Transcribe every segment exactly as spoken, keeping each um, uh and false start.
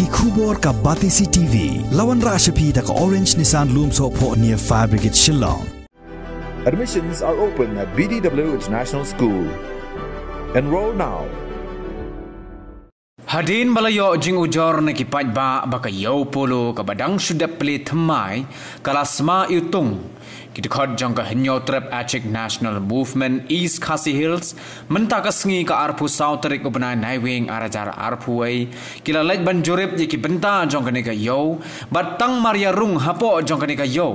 Ki khubor ka Batesi T V, la wanrah sha phi da ka Orange Nissan Lumsohphoh near Fire Brigade Shillong. Admissions are open at B D W International School. Enroll now. Hadien ba la ïoh jingujor na ki paidbah ba ka ïew polo kaba dang shu dep plie thymmai ka la sma iwtung, ki dkhot jong ka Hynñiewtrep Achik National Movement East Khasi Hills, mynta ka sngi ka arphew saw tarik u bnai Naiwieng ar hajar arphew wei, ki la leit ban jurip ïa ki bynta jong kane ka ïew, bad tang mar ïa rung hapoh jong kane ka ïew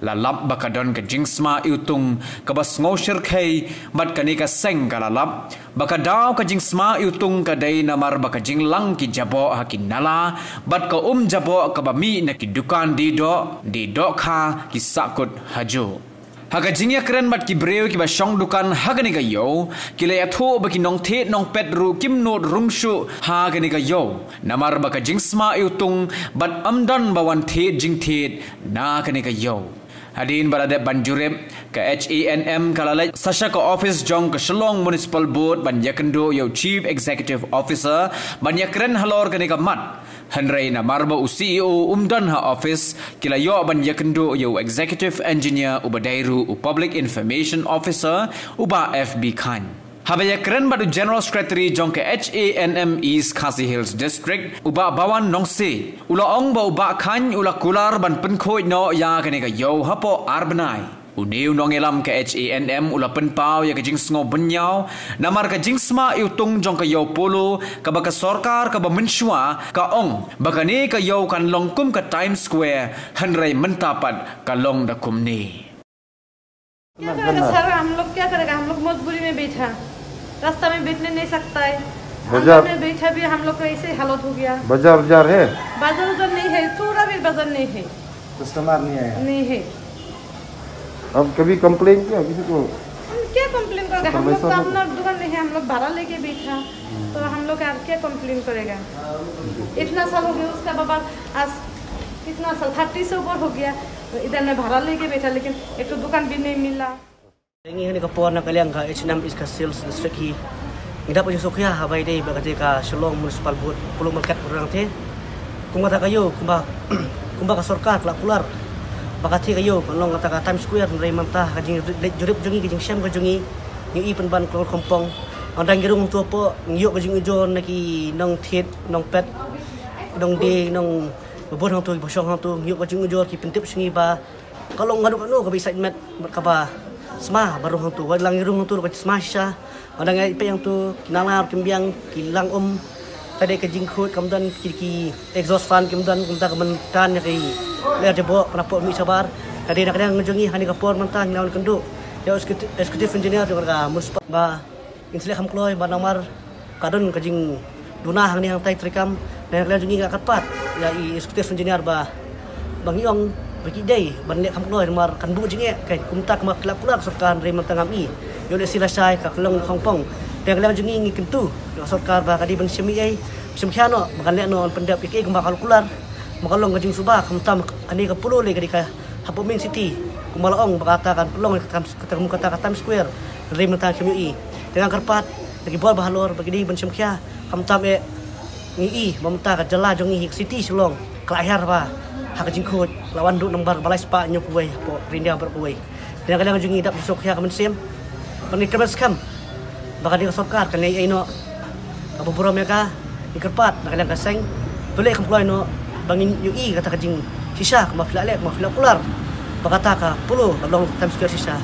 la lap ba ka don ka jingsma iwtung kaba sngew shyrkhei, bad kane ka seng ka la lap ba ka daw ka jingsma iwtung ka dei namar ba ka jinglang ki jaboh ha ki nala, bad ka um jaboh kaba mih na ki dukan die doh, die dohkha, ki sahkut hajuh. Ha ka jingïakren bad ki briew kiba shong dukan ha kane ka ïew, ki la ïathuh ba ki nongthied nongpet ruh kim nud rung shuh ha kane ka ïew namar ba ka jingsma iwtung, bad ym don ba wan thied jingthied na kane ka ïew. Hadien ba la dep ban jurip, ka H A N M ka la leit sa sha ka ophis jong ka Shillong Municipal Board ban ïakynduh ïa u Chief Executive Officer ban ïakren halor kane ka mat. Hynrei namar ba u C E O um don ha ophis, ki la ïoh ban ïakynduh ïa u Executive Engineer uba dei ruh u Public Information Officer, u Bah F B Khan. Haba ïakren bad u General Secretary jong ka H A N M East Khasi Hills District, u Bah Bawan Nongse, u la ong ba u Bah Khan u la kular ban pynkhuid noh ïa kane ka ïew hapoh ar bnai. Une u nongïalam ka H A N M u la pynpaw ïa ka jingsngew bynñiaw namar ka jingsma iwtung jong ka ïew polo kaba ka sorkar kaba mynshuwa ka ong ba kane ka ïew kan long kum ka Times Square, hynrei mynta pat ka long da kumne. क्या करेगा सर, हम लोग क्या करेगा, हम लोग मजबूरी में बैठा, रास्ता में बैठने नहीं सकता है, बाजार अंदर में बैठा भी हम लोग का ऐसे हालत हो गया। बाजार उजार है? बाजार उजार नहीं है, थोड़ा भी बाजार नहीं है। कस्टमर नहीं आया? नहीं है। अब कभी कंप्लेन किया किसी को? हम क्या कंप्लेन करेगा, हम लोग तो अपना दुकान नहीं है, हम लोग भाड़ा लेके बैठा, तो हम लोग का क्या कंप्लेन करेगा? इतना साल हो गया उसका बाबा, आज कितना साल, थर्टी से ऊपर हो गया। तो इधर मैं भाड़ा लेके बैठा, लेकिन एक तो दुकान भी नहीं मिला। Ngi hane ka por na ka liang ka H N M East Khasi Hills District hi, ngi dap ju sukhiya ha bai dei ba kate ka Shillong Municipal Board pulung market kurang te. Kumba ta ka ïew, kumba, kumba ka sorkar la kular ba kate ka ïew kan long kata ka Times Square, hynrei mynta ka jing leit jurip jong ngi, ka jingshem ka jong ngi, ngi i pynban klong khompong. Ynda ngi rung tu po ngi ïoh ka jingujor na ki nongthied nongpet, nongdie, nong bun hangtu, ba shong hangtu, ngi ïoh ka jingujor, ki pyntip sha ngi ba ka long kano kano kaba excitement bad kaba sma ba rung hangtu, wat la ngi rung hangtu ka sma shisha. Ynda ngi peit hangtu ki nala kim biang, ki lang um, ka dei ka jingkhuid kam don, ki, ki exhaust fan kim don, kumta ka mynta ïa ki lyer jaboh ka na pok mih shabar. Ka dei na ka liang jong ngi hane ka por mynta ngi la wan kynduh ïa u executive, executive engineer jong ka municipal ba ngin sa leh kham kloi ba namar ka don ka jingduna hangne hangtai treikam. Na ka liang jong ngi nga kyrpad ïa i executive engineer ba, ba ngi ong ba ki dei ban leh kham kloi namar kan buh jingeh, ka kumta kumba ki la kular ka sorkar, hynrei mynta ngam i. Ïoh lehse lashai ka long khongpong. Na ka liang jong ngi ngi kyntu ïa ka sorkar ba ka dei ban shim ei ei, shim khia noh ba kan leh noh, ban pyndep ïa kaei kumba ka la kular. Ba ka long ka jingsuba, khamtam kane ka polo lei ka dei ka hapoh main city, kumba la ong ba kata kan pynlong kata, kata, kata ka Times Square, hynrei mynta kim ïohi. Te nga kyrpad ïa ki bor ba halor ba ki dei ban shim khia, khamtam eh ngi i ba mynta ka jylla jong ngi, ka city Shillong, ka la hiar bha ha ka jingkhuid, ka la wan duh nambar ba lai spah hynñiewphew wei hapoh India baroh kawei. Te na ka liang jong ngi dap ju suk khia ka mynsiem, ba ngi kyrmen skhem ba ka dei ka sorkar kan leh ei ei noh kaba burom ïa ka. Ngi kyrpad na ka liang ka seng to leh kham kloi noh ba ngin ïohi kata ka jingshisha kumba phi la leh, kumba phi la kular ba kata ka polo ka long Times Square shisha.